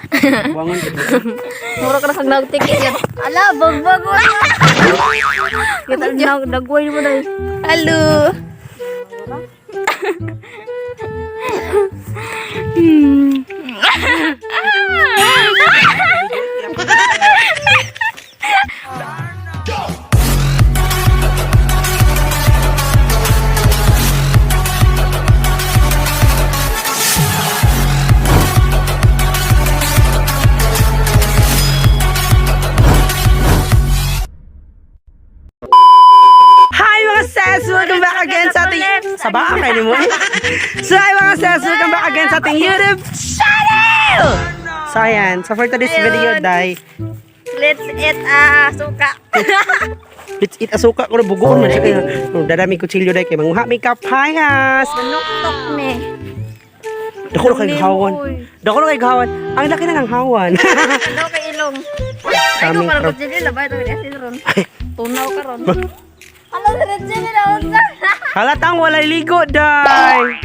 Buangan ko. Mura ka na kag nagtikit yan. Ala, bagbago na. Kita nagway mo dahil. Hello. Hi, mga sis! Welcome back again sa ating... Sa ba? Kainin mo eh. So hi, mga sis! Welcome back again sa ating YouTube channel! So ayan. So for today's video, Day, Let's eat ah suka. Let's eat asuka ko na bugoon man siya kayo. Dadami kutsilyo, day, kay manguha may kapayas. Manuktok me. Dako na kay hawan. Dako na kay hawan. Ang laki na ng hawan. Ano kay ilong? Ay, ko Kaming parang crab. kutsilyo labay ito kasi ron. Tunaw ka ron. Hala, kutsilyo na unsa. Halatang walay ligo, day.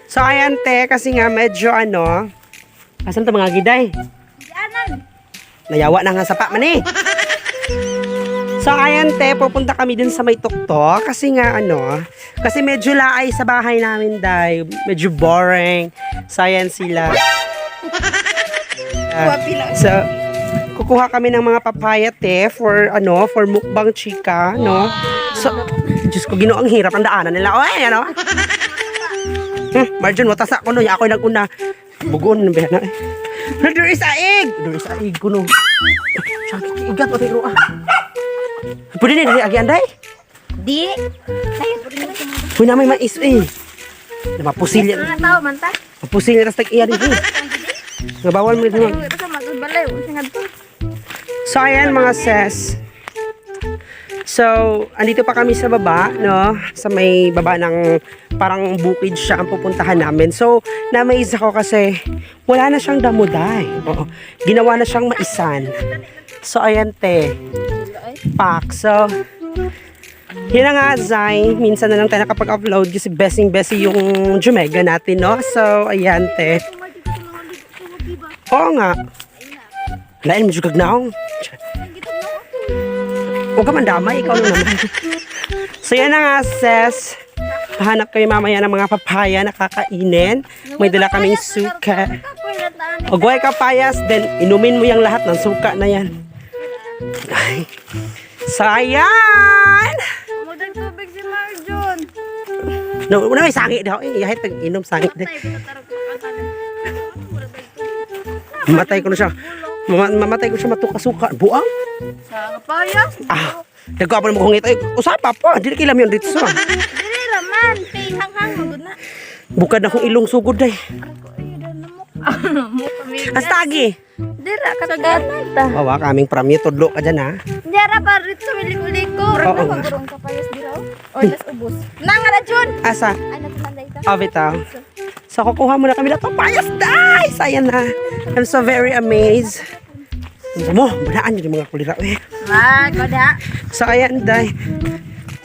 So ayan, te, kasi nga medyo ano, asan to mga giday? Dianan. Nayawa na nga sapa man eh. So ayan, te, pupunta kami dun sa may tuktok kasi nga ano, kasi medyo laay sa bahay namin, day. Medyo boring. So ayan sila. So kukuha kami ng mga papaya, te, for ano, for mukbang chika, no? So, Diyos ko, Ginoo, ang hirap ang daanan nila. Oy, ano? Marjun, watasa ko no. Ako yung nag-una. Bugon na ba na eh. No, there is a egg! There is a egg ko no. Siya, igat o tayo ah. Pwede na dili agi anday? Di. Pwede na may mais eh. Na mapusil yan. Mga tao man ta. Mapusil yan tas tag-iya dito. Nga bawal mo dito. Ito sa magbalay, unsa nga to? So ayan, mga sis. So, andito pa kami sa baba, no? Sa may baba ng parang bukid siya ang pupuntahan namin. So, na-amaze ako kasi wala na siyang damuday. Oo. Ginawa na siyang maisan. So, ayan, te. Pak. So, yun na nga, Zai. Minsan na lang tayo nakapag-upload kasi besing-besi yung Jumega natin, no? So, ayan, te. Oo nga. Lain, medyo gagnaong. Huwag ka mandamay, ikaw na naman. So yan na nga, sis. Hanap kayo mamaya ng mga papaya na kakainin. May dala kaming suka. Ogway kapayas, then inumin mo yung lahat ng suka na yan. Ay. So ayan! Mudang tubig si Marjon. No, una may sangi daw. Eh, yahit inom sangi. Day. Mamatay ko na siya. Mamatay ko siya matukasuka. Buang? Sa kapayas. Ah, nagkapo na mo kung ito. Eh, usapa pa. Dili kilam yun dito sa. Dili ra man, kay hanghang magud na. Bukad na akong ilong sugod day. Ako ay namok. Namok kami. Astagi. Dira kaganan ta. Wawa kaming pramyo tudlo ka dyan ha. Dira pa rito liko-liko. Oo nga. Magurong kapayas dira oh. Or las ubos. Nanga na jud. Asa? Ay natulanday ka. Oh, bitaw. So, kukuha muna kami ng papayas, day! Sayang na. I'm so very amazed. Ano mo, banaan yun yung mga kulira. Eh. Ah, koda. So, ayan, day.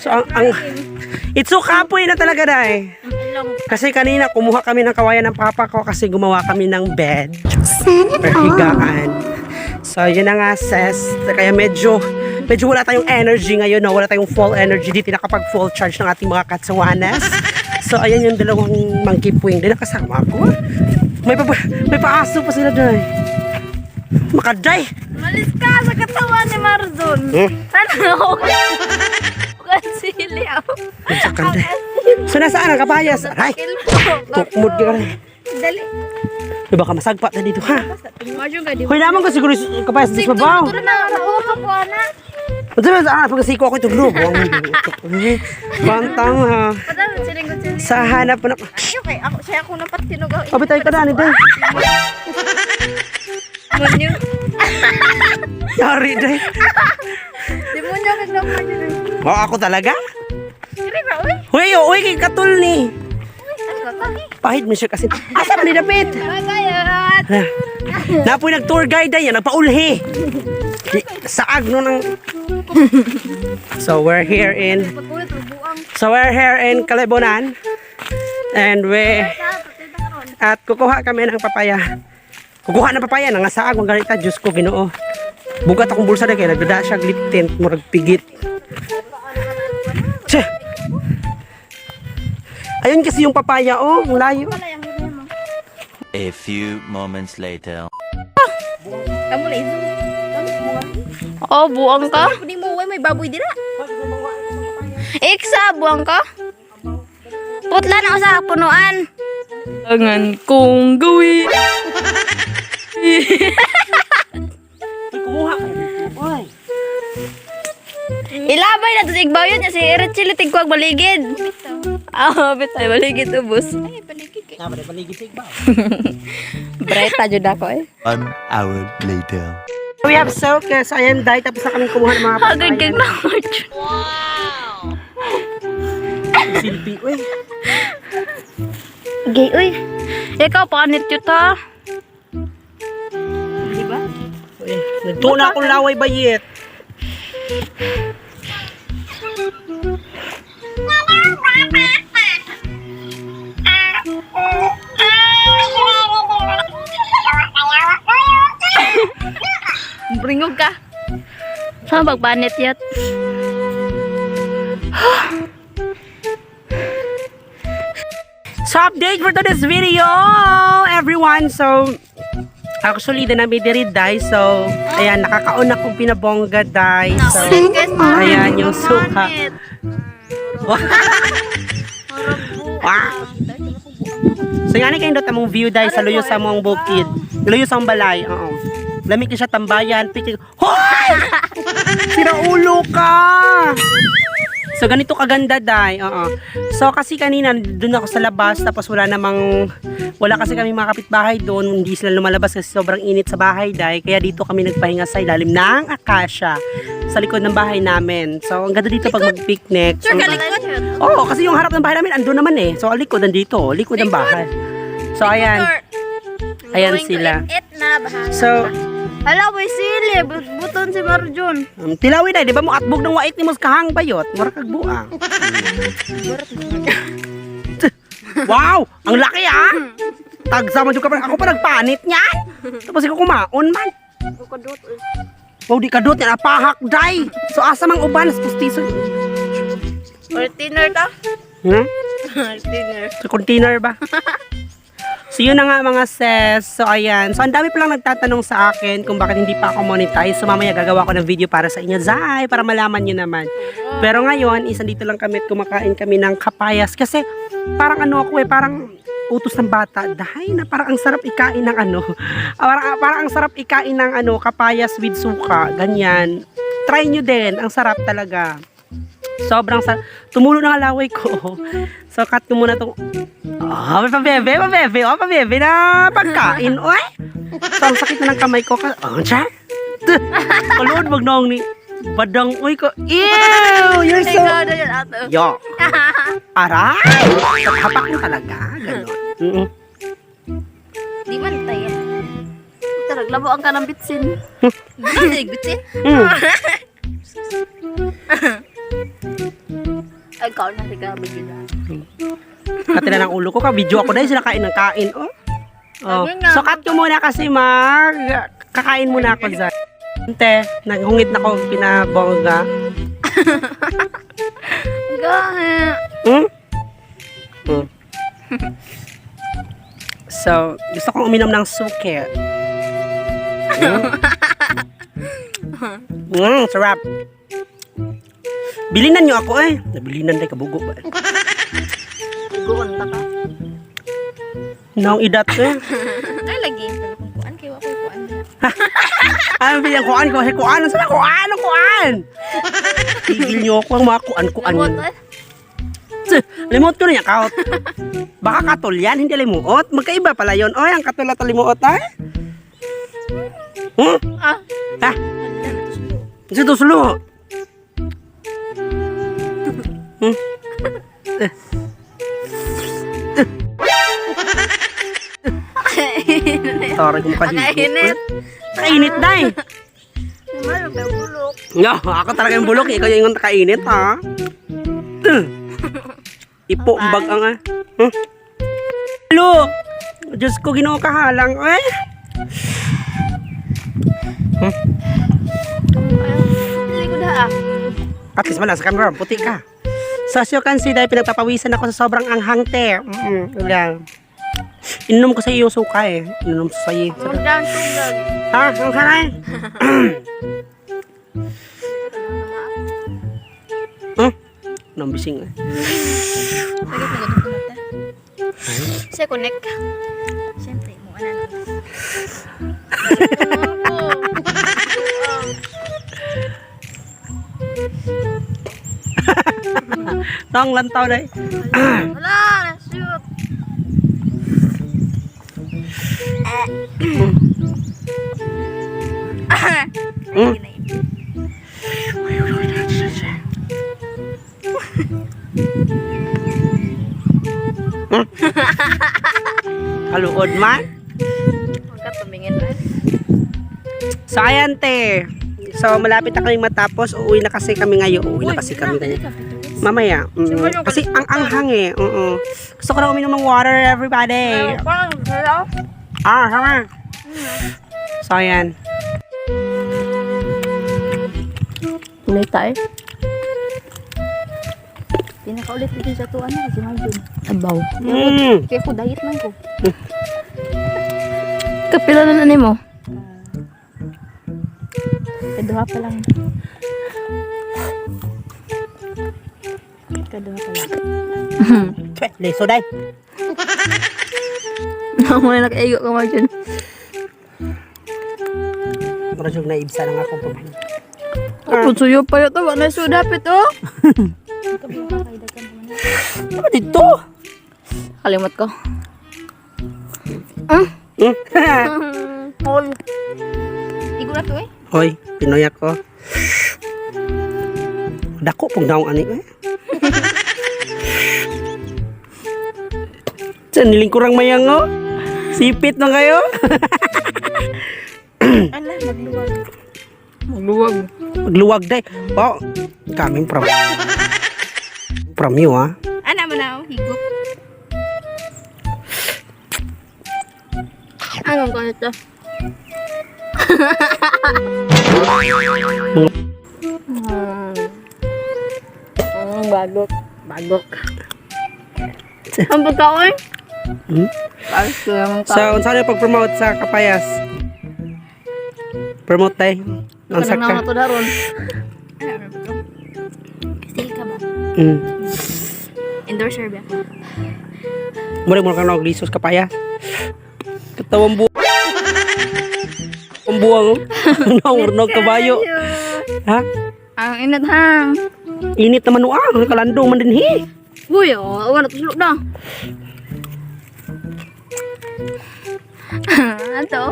So, ang it's so kapoy na talaga, day. Ilong. Kasi kanina, kumuha kami ng kawayan ng papa ko kasi gumawa kami ng bed. Or higaan. So, yun na nga, sis. Kaya medyo wala tayong energy ngayon, no? Wala tayong full energy. Dito nakapag full charge ng ating mga katsawanas. So, ayan yung dalawang monkey puwing din nakasama ko. May paaso pa sila doon. Makaday! Malis ka sa katawan ni Marzon. Hmm? Ano? Kasili ako. Nagsakanday. So, nasaan ang kapayas? Aray! Tukmod ka rin. Dali. Ay, baka masagpat na dito, ha? Marjon ka di. Hoy, naman ko siguro yung kapayas sa babaw. Turo na ako ka po ana. Ano ba ah, pagkasiko ako itong grupo. Bantang ha. Padalo siling ko siling. Sa hanap na. Ayo kay ako siya ako na patinugaw. Abi tayo ka na, ni day. Demonyo. Yari, day. Demonyo kag naman yun. Oh, ako talaga? Kiri ba uy? Huy, uy, kay katul ni. Ano ka? Pahid mo siya kasi. Asa man ni dapit? Bayot. Napoy nag-tour guide day, yan, nagpaulhi. Saag no ng. So we're here in Kalibunan. And we at kukuha kami ng papaya. Kukuha na papaya, nangasaag, ang ganita, Diyos ko, Ginoo. Bugat akong bulsa na kaya nagdada siya lip tint, murag pigit. Che! Ayun kasi yung papaya, oh, ang layo. A few moments later. Kamu na izo. Oh, buang ka? Pwede mo may baboy dira. Iksa, buang ka? Putla na usa punuan. Angan kong gawin. Ay, kumuha ka dito. Oy. Ilabay na to sa igbaw yun. Si Richie tigkwag baligid. Ah, bitay baligid ubos. Tama na, paligid sa igbaw. Bright ta jud ako eh. 1 hour later. We have soak, so ayan, dahil tapos na kami kumuha ng mga Hagod papaya. kag na Silbi, uy. Gay uy. Ikaw panit yun ta. Uy, nagtuna akong laway bayit. Bringog ka. Sa pagbanit yat. So, update for today's video, everyone. So, actually, na namin diri, day. So, ayan, nakakaon akong pinabongga, day. So, ayan, yung suka. Wow. So, yan kayong dot among view, day, sa luyo sa among bukid. Luyo sa among balay, oo. Lamig siya tambayan, picking. Hoy! Sira ulo ka! So, ganito kaganda, Day. Oo. So, kasi kanina, doon ako sa labas, tapos wala namang, wala kasi kami mga kapitbahay doon, hindi sila lumalabas kasi sobrang init sa bahay, Day. Kaya dito kami nagpahinga sa ilalim ng akasya, sa likod ng bahay namin. So, ang ganda dito pag mag-picnic. So, oo, kasi yung harap ng bahay namin, andun naman eh. So, ang likod, nandito. Likod ng bahay. So, ayan. Ayan sila. It na bahala. So, Hala, may sili. Buton si Marjun. Tilawin na, di ba mo atbog ng wait ni mos kahang bayot? Mura kag buang. Wow! Ang laki ah! Tagsa man jud ka pa. Ako pa nagpanit niyan. Tapos ikaw kumaon man. Wow, di kadot yan. Apahak, day! So, asa mang uban? Sa pustiso. Or thinner ta? Hmm? Thinner. Sa container ba? So yun na nga mga sis. So ayan. So ang dami palang nagtatanong sa akin kung bakit hindi pa ako monetize. So mamaya gagawa ko ng video para sa inyo. Zay, para malaman nyo naman. Pero ngayon, isa dito lang kami at kumakain kami ng kapayas. Kasi parang ano ako eh, parang utos ng bata. Dahil na parang ang sarap ikain ng ano. Parang ang sarap ikain ng ano, kapayas with suka. Ganyan. Try nyo din. Ang sarap talaga. Sobrang sarap. Tumulo na ang laway ko. So, cut ko muna tong. Ah, may pabebe, pabebe, oh, pabebe na pagkain, oy. So, ang sakit na ng kamay ko. Oh, siya. Kalod, wag noong ni. Badang, uy ko. Ew! You're so. Ikaw na yun ato. Yo. Aray! Hapak mo talaga. Ganon. Di man tayo. Tarag, labo ang kanang bitsin. Di man bitsin. Ay, ikaw na si Gabi yun. Katila ng ulo ko. Ka-video ako dahil sila kain ng kain, oh. Oh. Sabi nga. So, cut ko muna kasi mag... Kakain muna ako dyan. Ante, naghungit na ko pinabongga. Gahe. So, gusto kong uminom ng suke. Sarap. Bilinan niyo ako eh. Nabilinan na kabugo ba? Guon ta ka. Naong idat eh. Ay lagi. Kung kuan kay wa koy kuan. Ay, bilang kuan ko. Hey, kuan. Saan kuan? Ang kuan? Tigil niyo ako ang mga kuan-kuan. Limot eh. Tsk, limot ko na niya, kaut. Baka katol yan, hindi limuot. Magkaiba pala yun. Oy, ang katol at limuot, ay. Ah. Ha? Sa tuslo. Sorry kung makahigo. Kainit. Kainit na eh. Malo kay bulok. No, ako talaga yung bulok. Ikaw yung kainit, ha? Tuh. Ipo, bag ang ah. Huh? Hello! Diyos ko, ginoo kahalang. Eh! Dili ko da ah. At least wala sa camera, puti ka. So as you can see, dahil pinagpapawisan ako sa sobrang anghang, te. Yan. Inom ko sa iyo suka eh. Inom sa iyo. Magdang tubig. Ha? Ang saray? Nambising eh. Sa connect. Siyempre, mo ana. Tong lantaw dai. Wala, shoot. Kaluod man. Huwag ka tumingin eh. So ayan te. So malapit na kami matapos. Uuwi na kasi kami ngayon. Uuwi na kasi kami ngayon. Mamaya. Kasi ang anghang eh. Oo. Gusto ko na uminom ng water, everybody. Ah, tama. So ayan. Ulit tayo. Pinakaulit dito sa tuwan na kasi Marvin. Abaw. Kaya ko diet man ko. Kapila na na mo. Kaduha pa lang. Kaduha pa lang. Twe, leso day. Mo na nakaigo ka, Marjun. Mura jud naibsa lang ako pag. Ah. Suyo pa yun. Wa na sudapit oh. Ano dito? Kalimot ko. Hol. Igo na to eh. Hoy, Pinoy ako. Dako pong daong ani eh. Diyan, nilingkurang mayang oh. Sipit na kayo. Ala, nagluwag. Magluwag. Magluwag day. Oh, coming from you ah. Ana mo na oh, higop. Anong ganito? Bagok. Bagok. Ang pagkaon? Hmm? Parang ko naman So, unsa na pag-promote sa Kapayas? Promote tay. Unsa Kanang ka? na to daron. Still ka ba? Endorser ba? Mura mo kang naglisos Kapayas. Katawang buwang. Ang buwang. Oh. Naurnog kabayo. Ha? Ang init ha. Init naman ah, kalandong man din hi. Uy, oh, wala tuslok na. Ato?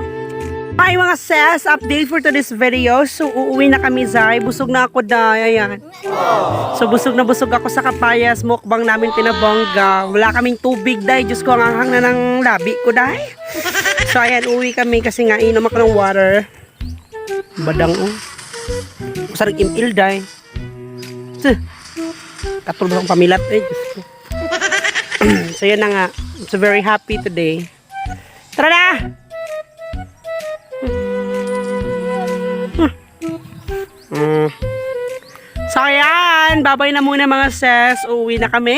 Hi mga sis! Update for today's video. So, uuwi na kami, Zai. Busog na ako, Day. Ayan. So, busog na busog ako sa Kapayas. Mukbang namin pinabongga. Wala kaming tubig, Day. Diyos ko, ang anghang na ng labi ko, Day. So, ayan, uwi kami kasi nga inom ako ng water. Badang, oh. Usarang imil, Day. Tsuh. Katulog akong pamilat, eh. Diyos ko. So, yun na nga. I'm so very happy today. Tara na! So ayan, babay na muna mga sis. Uwi na kami.